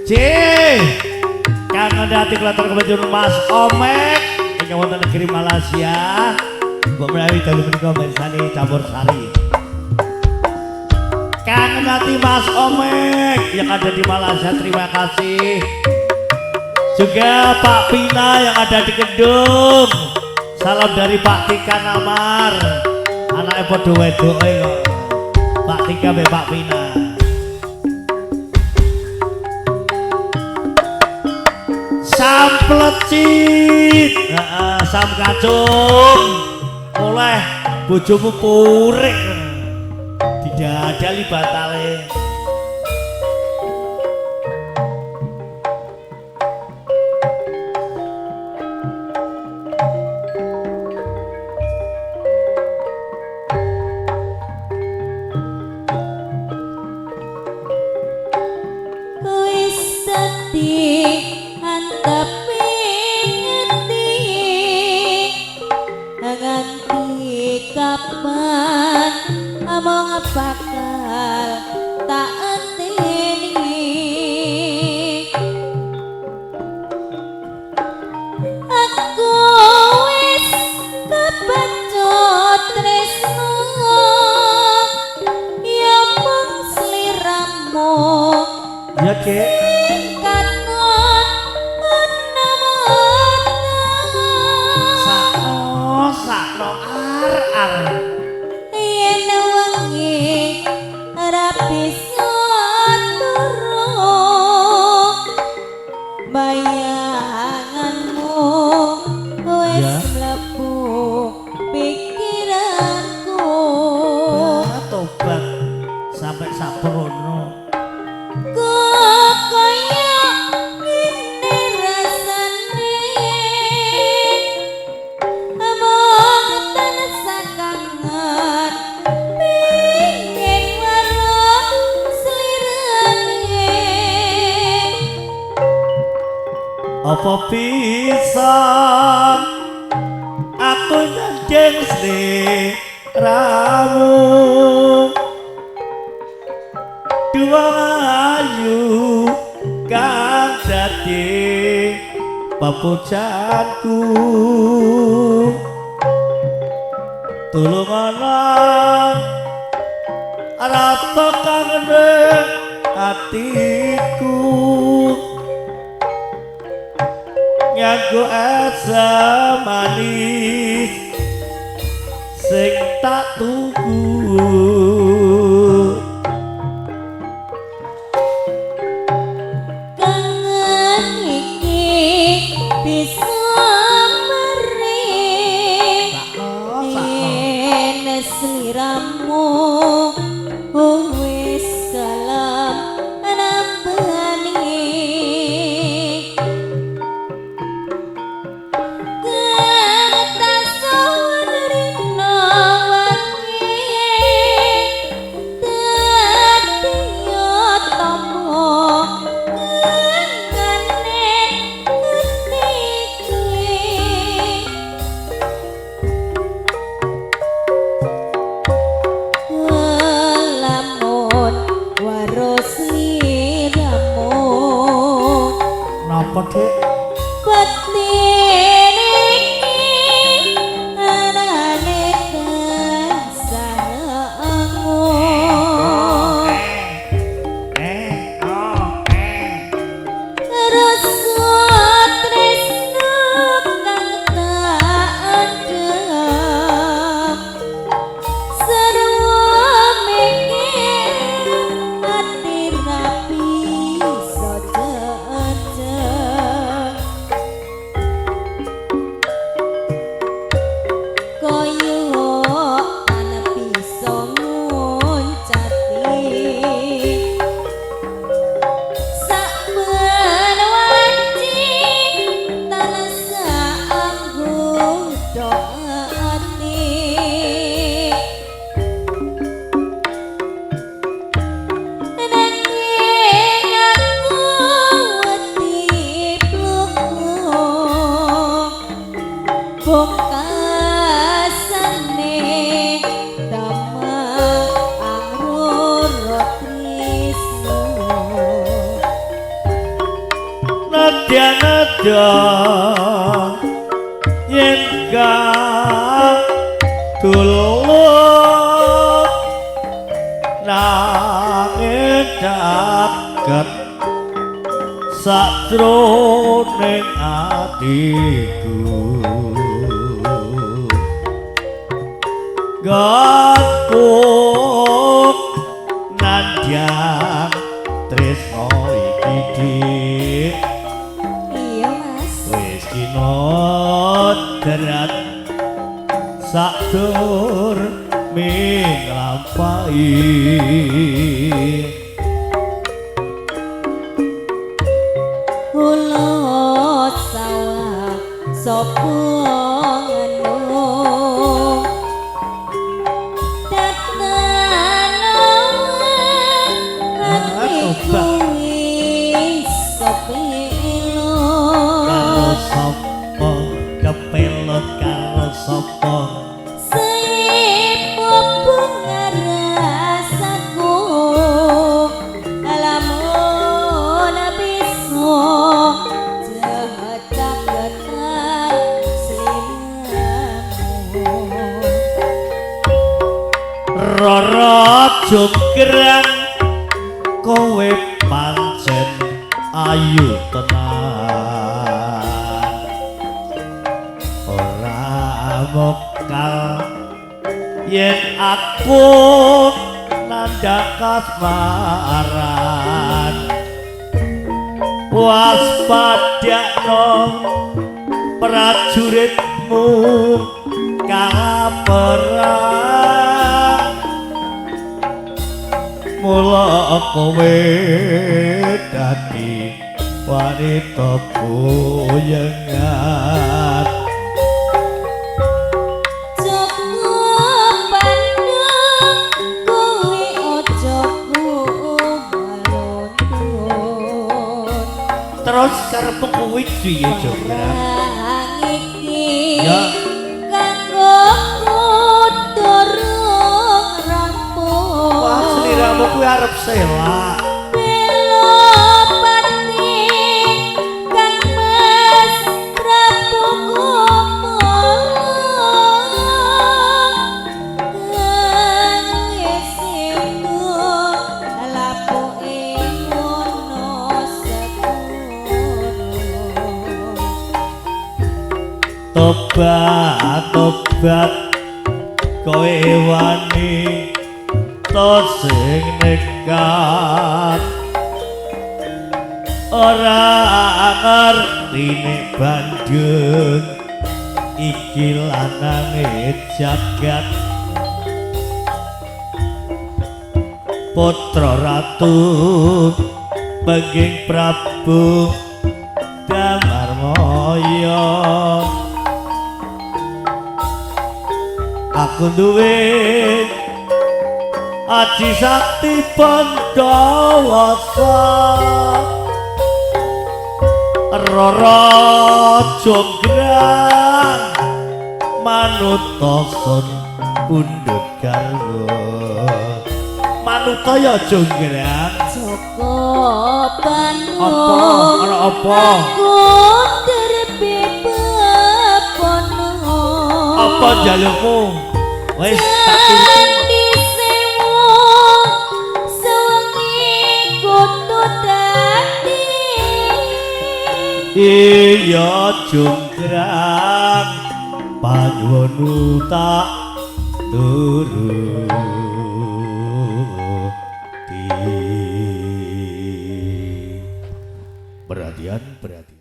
C. Kangen hati kula kebetulun Mas Omek ingkang wonten negeri Malaysia. Mbok menawi dalu menika mirsani campur sari. Kangen hati Mas Omek yang ada di Malaysia, terima kasih. Juga Pak Pina yang ada di Kendung. Salam dari Pak Tika Namar. Anake padha wedoke kok. Pak Tika be Pak Pina. Sam plecit, heeh, sam kacung. Oleh bojomu purik. Didadali batale. Wis dadi anteping ati nganti kapan among bakal tak enteni. Aku wis kebacut tresno ya mung sliramu. Ya, Kek. Sakno, sakno ar-ar. Yen wengi ora bisa turu, bayanganmu wis Ya. mlebu pikiranku. Ah, tobat sampai saprono. Kok kaya ngene rasane, among tansah kangen pingin weruh slirane. Apa bisa aku nyanding sliramu? Dua ayu kang dadi pepujanku. Tulung ana rasa kangen atiku. Nganggo asam manis sing tak tuku. Kangen iki bisa meri Sakno, sakno. yen sliramu wis gelem nambani. Kang tak suwun rina wengi dadi tombo kangane ati iki. Lamun weruh sliramu, Napa, Dik? Batin iki anane tansah. Eh, oh, eh. Rasa tresno kang tak endem sarwa mikir ati ra bisa jejeg. Nedya-nedya yen kadulun nanging daget sajroning atiku Gatku nandhang tresno iki Dik. Iya Mas. Wis kinodrat sadur minglampahi. Kula sawah sapa ngenung tetano atiku wis kepelo. Karo sapa kepelot karo sapa Seipo pengarasaku lamun bisa jehacaketan sliramu. Rara jonggrang kowe pancen ayu tenan ora mokal yen aku nandhang kasmaran waspadakno prajuritmu kala perang mula kowe dadi wanita puyengan. Joko Bandung kuwi aja kuwaluntun. Terus karepmu kuwi piye Jonggrang? Barang iki Ya. kanggo durung rampung. Wah, sliramu kuwi arep selak. Belopati Kang Mas Prabu Kumala kang wis sindu lapuke ngono sekono. Tobat tobat kowe wani to sing nekat ora ngerti nek Bandung iki lanange jagat putra ratu Pengging Prabu Damarmaya. Aku duwe aji sakti Pandawasa Rara Jonggrang manuta sun pundhut garwa. Manuta ya Jonggrang. Joko Bandung Apa? Ana apa? Aku terpipepono. Apa njalukmu? Wis tak turuti. Candi sewu sewengi kudu dadi. Iya Jonggrang panyuwunmu tak turuti. Perhatian, perhatian.